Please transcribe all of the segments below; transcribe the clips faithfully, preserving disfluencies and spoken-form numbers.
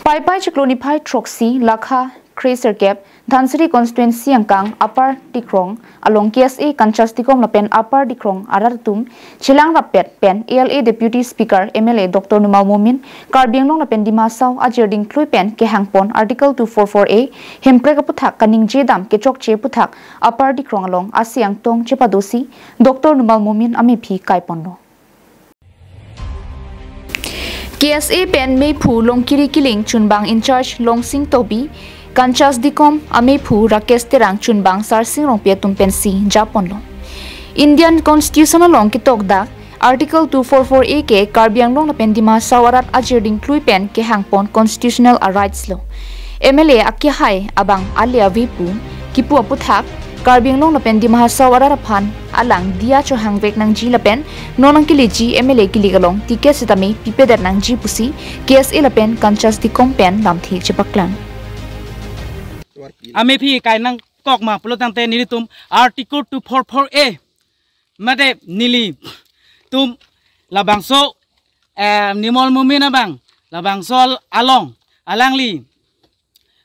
Paipai chiklo niphai throksi lakha kre sirkep Dhansiri constituency angkang Upper Dikrong along K S A Kanchas Dikom lapen Upper Dikrong arat atum chelang rappet pen A L A Deputy Speaker M L A Doctor Numal Momin Karbi Anglong lapen Dima Hasao ajir dingklui pen kehangpon Article two four four A hemprek aputhak kaningje dam kechokche aputhak Upper Dikrong along ase angtong chepadosi Doctor Numal Momin amephi kaiponlo. K S A pen mephu Longkiri Kiling chunbang in-charge Longsing Tobi, Kanchas Dikom amephu Rakesh Terang chunbang Sarsing Rongpi atum pensi japonlo. Indian Constitution along ketok dak Article two four four A ke Karbi Anglong lapen Dima Hasao arat ajir dingklui pen kehangpon constitutional a rights lo. M L A akehai abang ale ave pu kipu aputhak Karbi Anglong lapen Dima Hasao arat aphan alang diya chohangvek nangji lapen non nangkeleji M L A kilik along ticket sitame pipedet nangji pusi K S A lapen Kanchas Dikom pen lamthe chepaklang. Amephi kai nangkok ma pulo tangte nelitum Article two four four A mate nelitum labangso, eh, Numal Momin abang labangso along alangli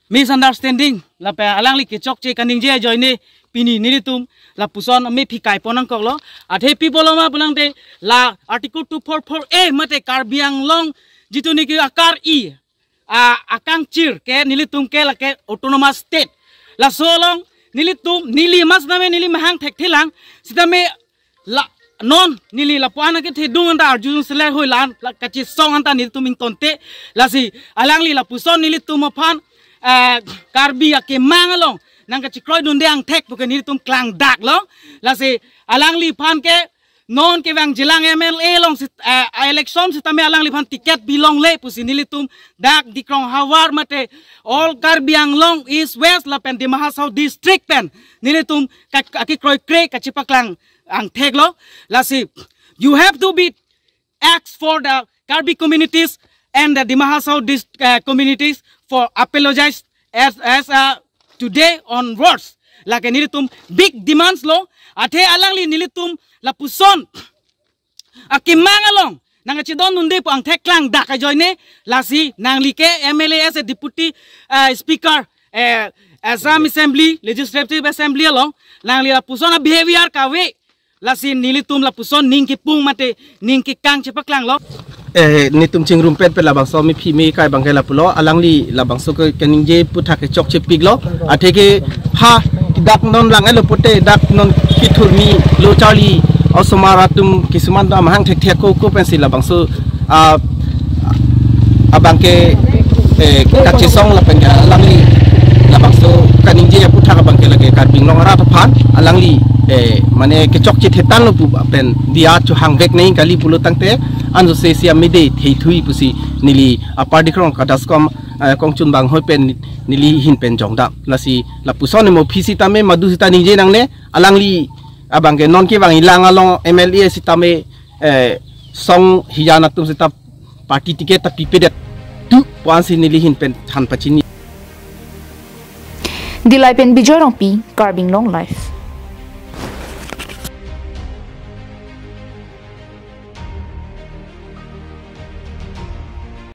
misunderstanding lapen alangli kechokche kaningje ajoine pini nelitum lapuson amephi kaipon nangkoklo. Athe pi pulo ma pulo tangte la Article two four four A mate Karbi Anglong jitu niki akar i a akangchir ke nelitum ke lake autonomous state. Laso along nelitum neli mas name neli mahang thekthelang sitame la non neli lapu-an akethedung anta arjudung seler hoi lan la kachesong anta nelitum ingtonte. Lasi alangli lapuson nelitum aphan, eh, Karbi akemang along nangkachekroi dunde angthek puke nelitum klangdaklo. Lasi alangliphan ke non kevang jilang M L A along sit-, eh, election sitame alangliphan ticket bilongle pusi nelitum dak Dikrong havar mate all Karbi Anglong East West lapen Dima Hasao district pen nelitum ka-, akekroikre kachepaklang angtheklo. Lasi you have to be ask for the Karbi communities and the Dima Hasao dis-, uh, communities for apologize as, as, uh, today onwards. Lake nelitum big demands lo, athe alangli nelitum lapuson akemang along nangkachedon dunde pu angthek klangdak ajoine, lasi nangli ke M L A as a deputy, uh, speaker, eh, Assam Assembly, Legislative Assembly along nangli lapuson a behavior kave. Lasi nelitum lapuson ning kepung mate ning kekang chepaklanglo. Eh, netum chingrumpet pen labangso mephi mekai abangke lapulo, alangli labangso ke kaningje aputhak kechokchepiklo. Atheke ha dak non lang-etlo pote dak non kethurmi lo charli osomar atum kisuman do amahang thekthek ko ko pensi labangso, ah, abangke, eh, kachesong lapen ke alangli labangso kaningje aputhak abangke lake Karbi Anglong arat aphan alangli, eh, mane kechokche thetanlo pu pen diya chohangvek nangji kali pulo tangte anso sesi amide theithui pusi neli Upper Dikrong Kanchas Dikom, eh, kongchunbang hoi pen neli ahin pen jongdam. Lasi lapuson mo phi sitame madu sita ningje nangne, alangli abangke non kevang ilang along M L A sitame, eh, song hijan atum sita party ticket ta pipedet tu pu ansi neli ahin pen than pachini. Dillai pen Bijoy Rongpi, Karbi Anglong Live.